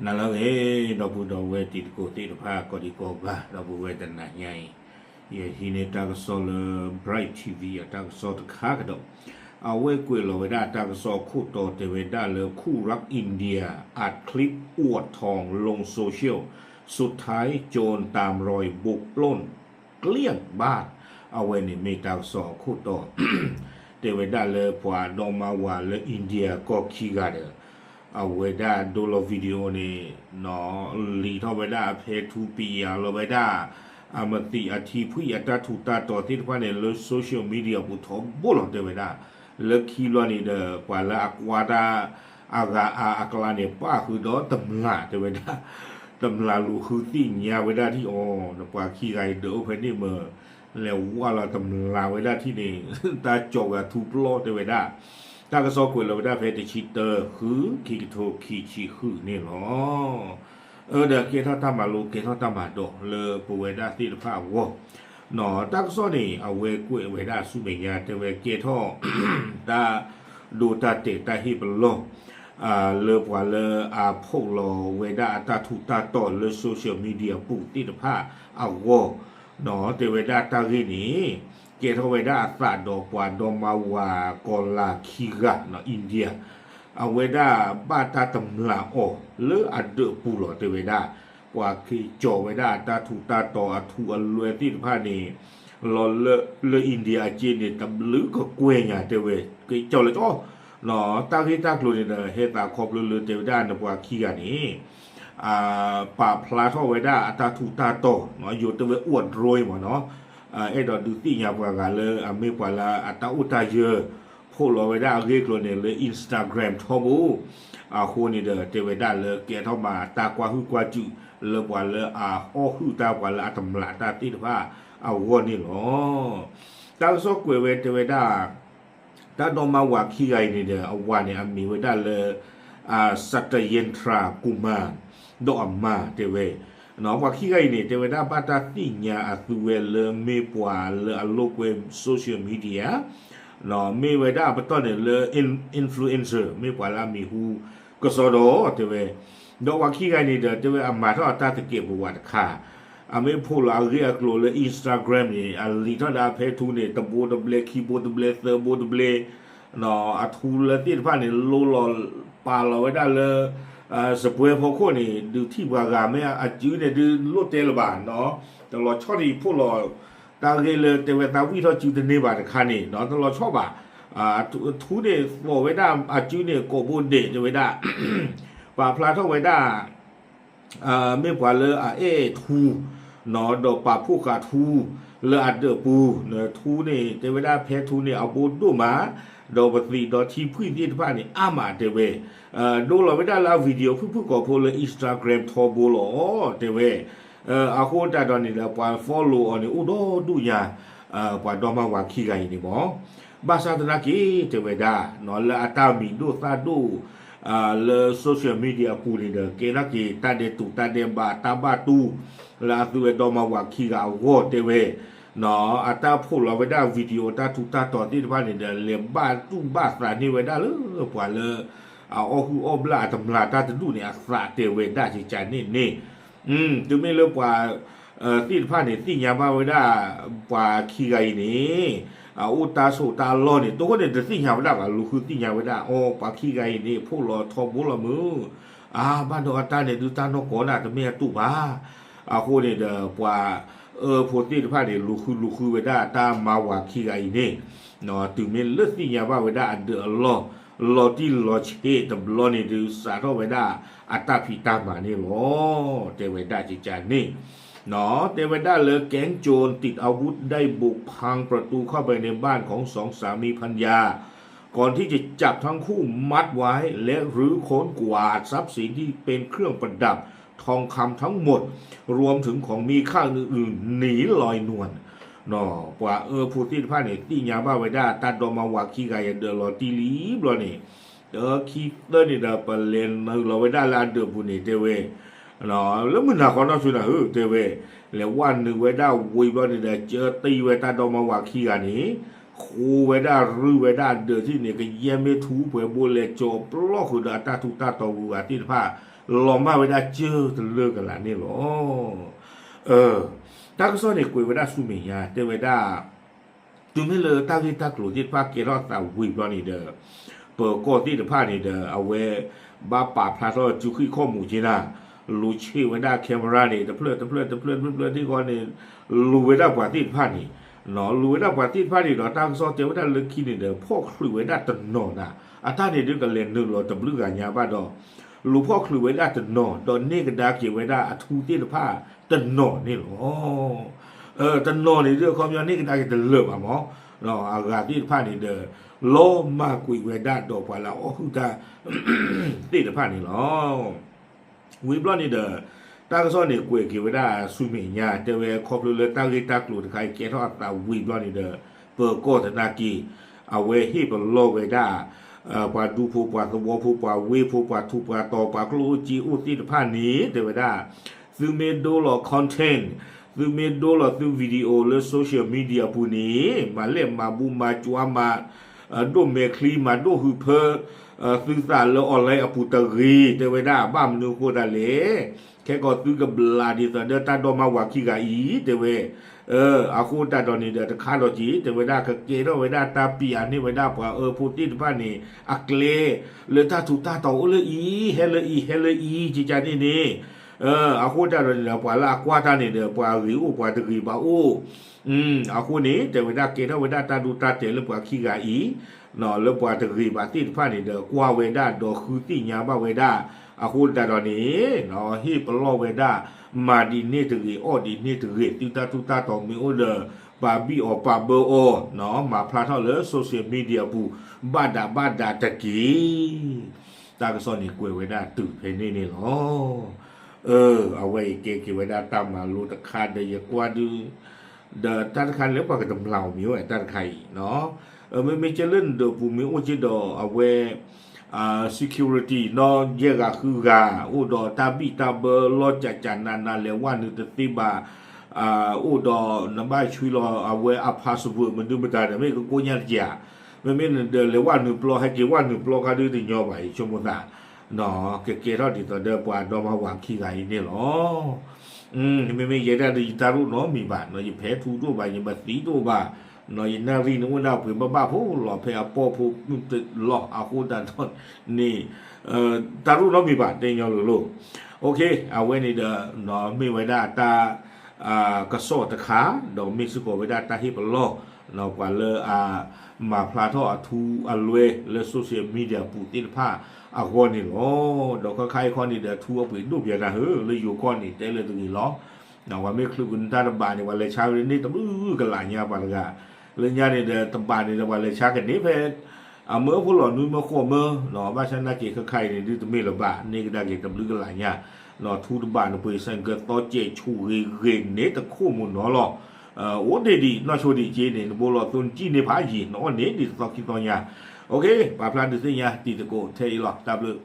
ဟါလၢအဂ့ၤ ဒီပုၢ်ဒီဝဲၢ်တံၤသကိးသ့ၣ်တဖၣ် ကိးဒံကိးဂၤ ဒီပုၢ်ဝဲၢ်တနၤညါအံၤ ယဟံးန့ၢ်တၢ်ကစီၣ်လၢ Bright TV အတၢ်ကစီၣ်တခါကဒီး အဝဲကွဲးလီၤဝဲဒၣ်တၢ်ကစီၣ်အခိၣ်တီတဲဝဲဒၣ်လၢ คู่รักอินเดียอัดคลิปอวดทองลงโซเชียล สุดท้ายโจรตามรอยบุกปล้นเกลี้ยงบ้าน အဝဲန့ၣ်မ့ၢ်တၢ်ကစီၣ်အခိၣ်တီ တဲဝဲဒၣ်လၢပှၤဒီမါဝၤလၢ India ကီၢ်ခံဂၤဒီး အဝဲဒၣ်ဒိလီၤ video န့ၣ် လံာ်ထီၣ်ဝဲဒၣ်အဖဲထူပံၤယၤလီၤဝဲဒၣ် အမသံးအထံဖှံၣ်အတၢ်ထူးတၢ်တီၤသ့ၣ်တဖၣ်န့ၣ် လၢ social media ပူၤထီဘိလီၤတဲဝဲဒၣ် လၢခံဘျီန့ၣ်ဒီး ပှၤလၢအကွၢ်တၢ်အဂၤအါအကျါန့ၣ် ပၣ်ဃုာ်ဒီးတမျၢ်တဲဝဲဒၣ် တမျၢ်လူၤဃုသ့ၣ်ညါဝဲဒၣ်ဒ်အီၤ ဒီးပှၤခံဂၤအံၤဒုးအိၣ်ဖဲန့ၣ်မ့ၢ် လဲၤဝးလီၤတမျၢ်ဝဲဒၣ်ထံၣ်န့ၣ် တၢ်ကၠီၤဂၤထူပျီၢ်တဲဝဲဒၣ် တၢ်ကစီၣ်ကွဲးလီၤဝဲဒၣ်ဖဲတဆံတၢ ဃု ခံကထိခံဆံဃုန့ၣ်လီၤ. အၢ ဒီးကဲထီၣ်တၢ်မၤလိ ကဲထီၣ်တၢ်မၤဒိးလၢပဝဲဒၣ်သ့ၣ်တဖၣ်အဂီၢ် တၢ်ကစီၣ်န့ၣ် အဝဲကွဲးဝဲဒၣ်ဆူမဲာ်ညါ တဲဝဲကဲထီၣ် တၢ်ဒိတၢ်တဲာ်တၢ်ဟ့ၣ်ပလီၢ် လၢပှၤလၢအဖီၣ်လီၤဝဲဒၣ်အတၢ်ထူးတၢ်တီၤလၢ social media ပူၤသ့ၣ်တဖၣ်အဂီၢ် တဲဝဲဒၣ်တၢ်ဂ့ၢ်န့ၣ် ကဲထီၣ်ဝဲဒၣ်အသးဒီးပှၤဒီမါဝၤကီၤလၤခံဂၤ India အဝဲဒၣ်ဘၣ်တၢ်တမျၢ်အီၤလၢအဒၢးပူၤလီၤတဲဝဲဒၣ် ပှၤက့ၤကၠီၤဝဲဒၣ်အတၢ်ထူးတၢ်တီၤအထူအလွဲသ့ၣ်တဖၣ်န့ၣ် လီၤလၢ လၢ India အက့န့ၣ် တဘျုးကကွဲၢ်ညါတဲဝဲ က့ၤကၠီၤလၢကၠီ တၢ်ဂ့ၢ်တၢ်ကျိၤန့ၣ်ဒီး ဟဲသးခီဖျိလၢတဲဝဲဒၣ်နပှၤခံဂၤန့ၣ် ပာ်ဖျါထီၣ်ဝဲဒၣ်အတၢ်ထူးတၢ်တီၤ ယိၤတဲဝဲ အိၣ်ဒြိမးနီၤ အဲၣ်ဒိးဒုးသ့ၣ်ညါပှၤဂၤလၢအမ့ၢ်ပှၤလၢအတၢ်အိၣ်တၢ်ယၢၤ ဖီၣ်လီၤဝဲဒၣ်အဂ့ၢ်အကျိၤန့ၣ်လၢ Instagram ထီဘိ အဃိန့ၣ်ဒီး တဲဝဲဒၣ်လၢကဲထီၣ်မးတၢ်ကွၢ်ဟုၣ်ကွၢ်စူၣ် လၢပှၤလၢအအီၣ်ဟုၣ်တၢ်ပှၤလၢအတမျၢ်တၢ်သ့ၣ်တဖၣ်အဂီၢ်န့ၣ်လီၤ. တၢ်ကစီၣ်ကွဲးဝဲတဲဝဲဒၣ် တၢ်ဒီမါဝၤခံဂၤအံၤန့ၣ်ဒီး အဝၤန့ၣ်အမံၤဝဲဒၣ်လၢ Satyendra Kumar ဒီးအမါတဲဝဲ ပှၤခံဂၤအံၤန့ၣ် တဲဝဲဒၣ်ဘၣ်တၢ်သ့ၣ်ညါအသုဝဲလၢမ့ၢ်ပှၤလၢအလိာ်ကွဲ social media မ့ၢ်ဝဲဒၣ်အပတီၢ်န့ၣ်လၢ influencer မ့ၢ်ပှၤလၢအမံၤဟူကစီဒီတဲဝဲ ဒီးပှၤခံဂၤအံၤန့ၣ်ဒီး တဲဝဲအမၤထီၣ်အတၢ်သကဲးပဝးတခါ အမ့ၢ်ဖီၣ်လီၤအဂ့ၢ်အကျိၤလၢ Instagram န့ၣ် အလံာ်ထီၣ်ဒၣ်ဖဲထူန့ၣ် တဘိတဘျဲ ခံဘိတဘျဲ သၢဘိတဘျဲ အထူလၢသ့ၣ်တဖၣ်န့ၣ် လိလီၤပာ်လီၤဝဲဒၣ်လၢ စပွဲဖီခိၣ်န့ၣ် ဒုးထံၣ်ပှၤဂၤမ့ၢ်အစုန့ၣ် ဒုးလိၣ်တဲလၢၤဘၣ်နီၤ တလီၤဆီဒံးဖီၣ်လီၤ တၢ်ဂ့ၢ်လၢတဲဝဲသးဝံၣ်ထီၣ်စုတန့ၢ်ဘၣ်တခါန့ၣ်နီၤ တလီၤဆီဘၣ် ထူန့ၣ်သိးဝဲဒၣ်အစုန့ၣ် ကိးဘိဒဲးတဲဝဲဒၣ် ပာ်ဖျါထီၣ်ဝဲဒၣ် မ့ၢ်ပှၤလၢအအဲၣ်ထူ ဒီးပာ်ဖှိၣ်ဃာ်ထူ လၢအဒၢးပူၤ ထူန့ၣ် တဲဝဲဒၣ်ဖဲထူန့ၣ် အဘိဒိၣ်မး ဒီးပသံးဒီးထံဖှံၣ်သ့ၣ်တဖၣ်န့ၣ် အါမးတဲဝဲ ဒိလီၤဝဲဒၣ်လၢအ video ဖုၣ်ဖုၣ်ကိာ်ဖိလၢ Instagram ထီဘိလီၤ တဲဝဲ အဃိသတးဒီးန့ၣ်ဒီး ပှၤfollowအီၤန့ၣ် အိၣ်ဒီဒူၣ်ညါ ပှၤဒီမါဝၤခံဂၤအံၤန့ၣ်မ့ၢ် ဘၣ်ဆၣ်သနာ်က့ တဲဝဲဒၣ် လၢအတၢ်မံၤဒိၣ်သၣ်ဒိၣ် လၢ social media အပူၤန့ၣ်ဒီး ကဲထီၣ်က့ၤတၢ်ဒဲးတူာ်တၢ်ဒဲးဘး တၢ်ဘၣ်တူၢ် လၢအသုဝဲဒီမါဝၤခံဂၤအဂီၢ်တဲဝဲ အတၢ်ဖီၣ်လီၤဝဲဒၣ် video တၢ်ထူးတၢ်တီၤသ့ၣ်တဖၣ်န့ၣ်ဒီး လဲၤဘၣ်တူၢ်ဘၣ်သးန့ၢ်ဝဲဒၣ်လၢပှၤလၢ အအီၣ်ဟုၣ်အီၣ်ဘျၣ်အတမျၢ်တၢ်တဒူၣ်န့ၣ် အသးတဲဝဲဒၣ်ကကန့ၣ်န့ၣ် တုၤမ့ၢ်လၢပှၤ သ့ၣ်တဖၣ်န့ၣ် သ့ၣ်ညါဘၣ်ဝဲဒၣ် ပှၤခံဂၤအံၤန့ၣ် အအိၣ်တၢ်ဆိးတၢ်လီၢ်န့ၣ် တိခိၣ်န့ၣ် တသ့ၣ်ညါဝဲဒၣ်ဘၣ် လူၤဃုသ့ၣ်ညါဝဲဒၣ် အိ ပှၤခံဂၤအံၤန့ၣ် ဖီၣ်လီၤထီဘိလီၤမုၢ် အါ ဘၣ်ဒီးအတၢ်န့ၣ် ဒုးတၢ်နီၢ်ကီၢ်ဒၣ် တမ့ၢ်အတူာ်ဘၣ် အဃိန့ၣ်ဒီး ပှၤအၢဖိသ့ၣ်တဖၣ်န့ၣ် လူၤဃုလူၤဃုဝဲဒၣ်တၢ်မါဝၤခံဂၤအံၤန့ၣ် တုၤမ့ၢ်လၢသ့ၣ်ညါဘၣ်ဝဲဒၣ်အဒၢးအလီၢ် လီၤတံၢ်လီၤဆဲးတဘျီန့ၣ်ဒုး စးထီၣ်ဝဲဒၣ်အတၢ်ဖံးတၢ်မၤန့ၣ်လီၤ တဲဝဲဒၣ်ကကန့ၣ် တဲဝဲဒၣ်လၢ แก๊งโจรติดอาวุธได้บุกพังประตูเข้าไปในบ้านของสองสามีภรรยา ก่อนที่จะจับทั้งคู่มัดไว้และรื้อค้นกวาดทรัพย์สินที่เป็นเครื่องประดับทองคำทั้งหมด รวมถึงของมีค่าอื่นๆ หนีลอยนวล ပှၤအၢဖိသ့ၣ်တဖၣ်န့ၣ် သ့ၣ်ညါဘၣ်ဝဲဒၣ် တၢ်ဒီမါဝၤခံဂၤအံၤဒၢးလီၤတံၢ်လံဘျီန့ၣ် တခံသၢန့ၣ်ဒီး ပလဲၤနုာ်လီၤဝဲဒၣ်လၢအဒၢးပူၤန့ၣ် တဲဝဲ လၢမုၢ်နၤဃီနီၢ်ဆူနၤဧၢ တဲဝဲ လဲၤဝဲနုာ်ဝဲဒၣ်ဝံၤဘျီန့ၣ်ဒီး ကၢတံၢ်ဝဲတၢ်ဒီမါဝၤခံဂၤန့ၣ် ဃိဝဲဒၣ်ရုၢ်ဝဲဒၣ်အဒၢးထံၣ်န့ၣ် ကယဲၢ်မ့ၢ်ထူပှဲၤဘိလဲၤကၠီၤပျီၢ်ဃုာ်ဒီးအတၢ်ထူးတၢ်တီၤဝံၤဝဲသ့ၣ်တဖၣ် လီၤမၢ်ဝဲဒၣ်ကၢတလၢကလးန့ၣ်လီၤ. တၢ်ကစီၣ်န့ၣ်ကွဲးဝဲဒၣ်ဆူမဲာ်ညါ တဲဝဲဒၣ် တုၤမ့ၢ်လၢတၢ်ဂ့ၢ်တၢ်ကျိၤသ့ၣ်တဖၣ်ကဲထီၣ်သးဝံၤဘျီန့ၣ်ဒီး ပၢၤကီၢ်သ့ၣ်တဖၣ်န့ၣ်ဒီး အဝဲ ဘၣ်ပာ်ဖျါထီၣ်စုဃံၣ်ခီၣ်မူၤက့နၤ, လူၤဆ့ၣ်ဝဲဒၣ် camera န့ၣ် တဖျၢၣ်တဖျၢၣ်တဖျၢၣ်တဖျၢၣ်တဖျၢၣ်သ့ၣ်ဃီန့ၣ် လူၤဝဲဒၣ်ပှၤသ့ၣ်တဖၣ်န့ၣ်, လူၤဝဲဒၣ်ပှၤသ့ၣ်တဖၣ်န့ၣ်ဒီး တၢ်ကစီၣ်တဲဝဲဒၣ်လၢခံန့ၣ်ဒီး ဖီၣ်ချုးဝဲဒၣ်တနီၤနၤ, အတၢ်န့ၣ်ဒုးကလဲၤနုာ်လီၤတဘျုးဂၤညါဘၣ်ဒီး လူၤဖီၣ်ချုးဝဲဒၣ်တနီၤ ဒီးန့ၢ်ကဒါက့ၤဝဲဒၣ်အထူသ့ၣ်တဖၣ်တနီၤန့ၣ်လီၤ. တနီၤန့ၣ်ဒုးအခီပညီန့ၢ်ကဒါက့ၤတလၢာ်ဘၣ်မး, အဂၤသ့ၣ်တဖၣ်န့ၣ်ဒီး လီၤမၢ်ကွံာ်ဝဲဒၣ်ဒီးပှၤလၢအအီၣ်ဟုၣ်တၢ် သ့ၣ်တဖၣ်န့ၣ်လီၤ. ဝံၤဘျီန့ၣ်ဒီး တၢ်ကစီၣ်န့ၣ်ကွဲးက့ၤဝဲဒၣ်ဆူမဲာ်ညါ တဲဝဲခီဖျိလၢတၢ်ဂ့ၢ်တၢ်ကျိၤတခါအံၤကဲထီၣ်အသးဝံၤဘျီန့ၣ်ဒီး ပၢၤကီၢ်သနာ်က့ အဝဲဟ့ၣ်ပလီၢ်ဝဲဒၣ် ပှၤဒူဖိပှၤသဝီဖိပှၤဝ့ၢ်ဖိပှၤထူးပှၤတီၤ ပှၤကျိၣ်အိၣ်စ့အိၣ်သ့ၣ်တဖၣ်န့ၣ် တဲဝဲဒၣ် သုမ့ၢ်ဒိလီၤ content, သုမ့ၢ်ဒိလီၤသု video လၢ social media အပူၤန့ၣ် မၤလဲၢ်မၤဘူမၤကွၢ်မၤ ဒိၣ်မဲာ်ချံမၤဒိၣ်ဟုးဖၢ သုသးလၢ online အပူၤတဂ့ၤ တဲဝဲဒၣ် ဘၣ်မနုၤအဃိသတးလဲၣ်, ခဲကီးသုကဘျးဒ်သိးဒီးတၢ်ဒိၣ်မးဝၤခံဂၤအံၤ တဲဝဲ အဃိသတးဒီးန့ၣ်ဒီးတခါဒီးက့ၤ တဲဝဲဒၣ်ကကဲထီၣ်ဝဲဒၣ်တၢ်ပျးန့ၢ်ဝဲဒၣ်ပှၤအၢဖိသ့ၣ်တဖၣ်န့ၣ် အကျဲ လၢတၢ်ထူးတၢ်တီၤအိၣ်လၢအံၤ ဟဲလၢအံၤ ဟဲလၢအံၤ ကကန့ၣ်န့ၣ် အဃိသတးဒီးန့ၣ်ဒီး ပှၤလၢအကွၢ်တၢ်န့ၣ်ဒီး ပှၤဂ့ၤအိၣ်ပှၤတဂ့ၤဘၣ်အိၣ် အဃိန့ၣ် တဲဝဲဒၣ်ကဲထီၣ်ဝဲဒၣ်တၢ်ဒိတၢ်တဲာ်လၢပှၤခံဂၤအံၤ လၢပှၤတဂ့ၤဘၣ်သ့ၣ်တဖၣ်န့ၣ်ဒီး ကွၢ်ဝဲဒၣ်ဒီးဃုသ့ၣ်ညါဘၣ်ဝဲဒၣ် အဃိသတးဒီးန့ၣ် ဟ့ၣ်ပလီၢ်ဝဲဒၣ် မၤဒ်န့ၣ်တဂ့ၤ အီၣ်ဒ်န့ၣ်တဂ့ၤ သုတၢ်ထူးတၢ်တီၤမ့ၢ်အိၣ်ဒီး ပာ်ဘံၣ်အီၤပာ်ဘၢအီၤ မၤဖျါထီၣ်လၢ social media အပူၤ ဘၣ်ဒးဘၣ်ဒါတက့ၢ်. တၢ်ကစီၣ်န့ၣ်ကွဲးဝဲဒၣ်တုၤဖဲန့ၣ်န့ၣ်လီၤ. အဝဲအံၤကဲက့ၤဝဲဒၣ်တၢ်မၤလိတခါဒီးယကွၢ်ဒုး ဒီးတၢ်တခါန့ၣ်လၢပှၤကတမျးအီၤမ့ၢ်ဝဲတၢ်တခါအံၤ မ့မ့ၢ်ကဲလၢနဒၢးပူၤမ့ၢ်အိၣ်က့ဒီးအဝဲ security နီၢ်ယဲၢ်ဂၤဃုဂၤ အိၣ်ဒီးတၢ်ဘံၣ်တၢ်ဘၢလီၢ်ကးကးနးနး လဲၤဝဲနုာ်တသ့ဘၣ် အိၣ်ဒီးနဘၣ်ဆှံလီၤအဝဲအ password မနုၤမတၤဒီး မ့ၢ်ကကိညၢ်တက့ၢ်ဧါ. မ့မ့ၢ်နဒၢးလဲၤဝဲနုာ်ပျီ ဟဲက့ၤဝဲနုာ်ပျီခါဒုးတညီဘၣ်အံၤ ဆိကမိၣ်သး ကကဲထီၣ်ဒ်သိးဒီးပှၤဒီမါဝၤခံဂၤအံၤန့ၣ်လီၤ. မ့မ့ၢ်ယဲဒၣ်ဒီးယတၢ်ရိၣ်နီတမံၤဘၣ်, ယဖဲထူတအိၣ်ဘၣ်, ယမၤသံတအိၣ်ဘၣ်, ယနၣ်ရံၣ်န့ၣ်အိၣ်ဒၣ်ပှ့ၤဘၣ်ဘၣ်ဖိလီၤ ဖဲအပီၢ်ဖိလီၤ အဃိသတးဒီးန့ၣ် တၢ်ရိၣ်နီတမံၤဘၣ် တဲညီလိၤလိၤ. အဝဲန့ၣ်ဒီး မ့ၢ်ဝဲဒၣ်တၢ် ကစီၣ်တခါ, ဒီးမ့ၢ်စ့ၢ်ကီးဝဲဒၣ်တၢ်ဟ့ၣ်ပလီၢ် ပှၤလၢအမၤဖျါထီၣ်အထူအလွဲလၢ social media ပူၤသ့ၣ်တဖၣ်အဂီၢ်န့ၣ်လီၤ. ဒီးခါခါအံၤခီန့ၣ်ဒီး ထူအပှ့ၤဒိၣ်ပှ့ၤနၤဧၢ လၢယိၤကီၢ်န့ၣ် တဲလၢတဂ့ၤလီၤ. ပှၤမ့ၢ်ချုးကနၣ်တၢ်တဘးန့ၣ် ပှၤလဲၤဆါန့ၢ်တဘျုးကလးညါပှၤတဂၤ, လၢညါန့ၣ်ဒီးတဘးန့ၣ်ဒီး ပှၤလဲၤဆါကန့ၢ်ဖဲ အမၢဖိလီၤနွံမၢဃိးမၢ, ဘၣ်ဆၣ်နာ်က့ၤခါခါအံၤန့ၣ် ဒုးတမ့ၢ်လၢၤဘၣ် န့ၢ်ကဒါက့ၤတဘျုးကလးညါ, ထူတဘးန့ၣ် ပှ့ၤစဲးကသီကဲးဆူးဂ့ၤဂ့ၤန့ၣ် တခိၣ်မူနီၤလီၤ. အိၣ်ဒံးဒံး နီၢ်ဆိဒံးက့န့ၣ် နဘိလီၤသိနစံၣ်န့ၢ်ဖးယံာ် နအီၣ်န့ၢ်ဒံးတသီခံသီညါ. ပာ်ဖျါဒုးသ့ၣ်ညါတံၤသကိးထဲအံၤလီၤ. တၢ်ဘျုး